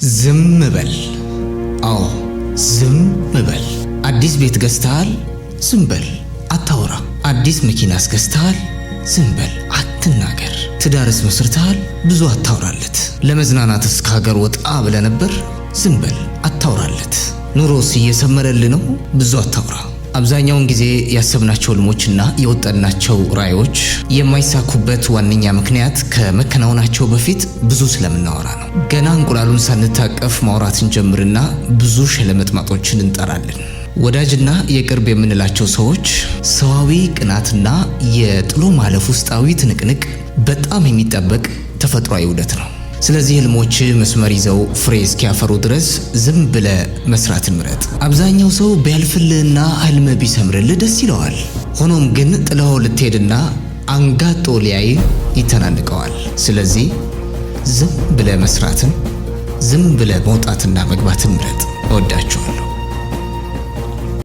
ዝም በል። አዎ፣ ዝም በል። አዲስ ቤት ገዝተሃል? ዝም በል፣ አታውራ። አዲስ መኪናስ ገዝተሃል? ዝም በል፣ አትናገር። ትዳርስ መስርተሃል? ብዙ አታውራለት። ለመዝናናትስ ከሀገር ወጣ ብለህ ነበር? ዝም በል፣ አታውራለት። ኑሮስ እየሰመረልህ ነው? ብዙ አታውራ። አብዛኛውን ጊዜ ያሰብናቸው ህልሞችና የወጠናቸው ራዕዮች የማይሳኩበት ዋነኛ ምክንያት ከመከናወናቸው በፊት ብዙ ስለምናወራ ነው። ገና እንቁላሉን ሳንታቀፍ ማውራት እንጀምርና ብዙ ሸለመጥማጦችን እንጠራለን። ወዳጅና የቅርብ የምንላቸው ሰዎች ሰዋዊ ቅናትና የጥሎ ማለፍ ውስጣዊ ትንቅንቅ በጣም የሚጠበቅ ተፈጥሯዊ ዑደት ነው። ስለዚህ ህልሞች መስመር ይዘው ፍሬ እስኪያፈሩ ድረስ ዝም ብለህ መስራትን ምረጥ። አብዛኛው ሰው ቢያልፍልህና ህልም ቢሰምርልህ ደስ ይለዋል። ሆኖም ግን ጥለኸው ልትሄድና አንጋጦ ሊያይ ይተናንቀዋል። ስለዚህ ዝም ብለህ መስራትን፣ ዝም ብለህ መውጣትና መግባትን ምረጥ። እወዳችኋለሁ።